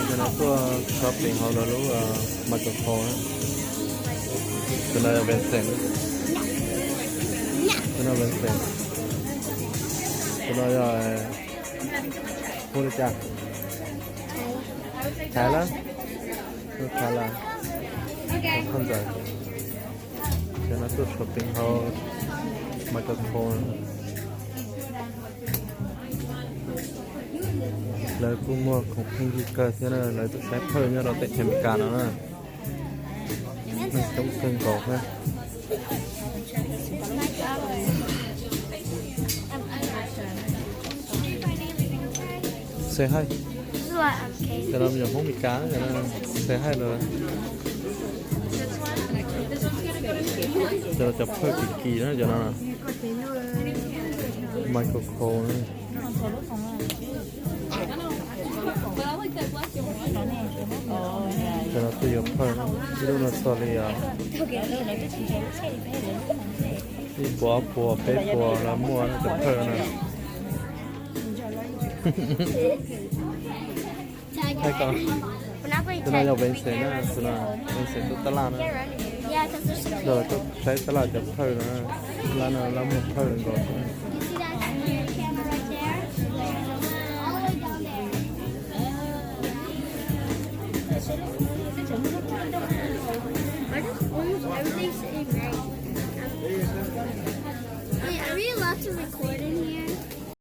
Cov no tuaj shopping hauv lawv lub Michael Kors na. Tus no yog Vincent. Tus no Vincent. Tus no yog hu li cas? Thailand. Thailand. Ntawd. Cov no tuaj shopping hauv Michael Kors. Lawv kuj muag khoom pheej yig kawg thiab na, lawv tuaj saib phawj nyob rau teb chaws Amelikas no na. Neeg coob kawg nkaus thiab. Say hi. Cov no yog Hmoob Amelikas, say hi lawm. Cov no cov phawj kim kim na cov no. Michael Kors na. Cov no twb yuav phawj na, ib lub no txog li ib puas ob puas peb puas los muaj cov phawj na. Tus no yog Vincent na, tus no Vincent tus tab laj na. Lawv tuaj saib tab laj cov phawj na, lab no lab muag phawj nkaus. Almost everything's in red. Wait, are we allowed to record in here?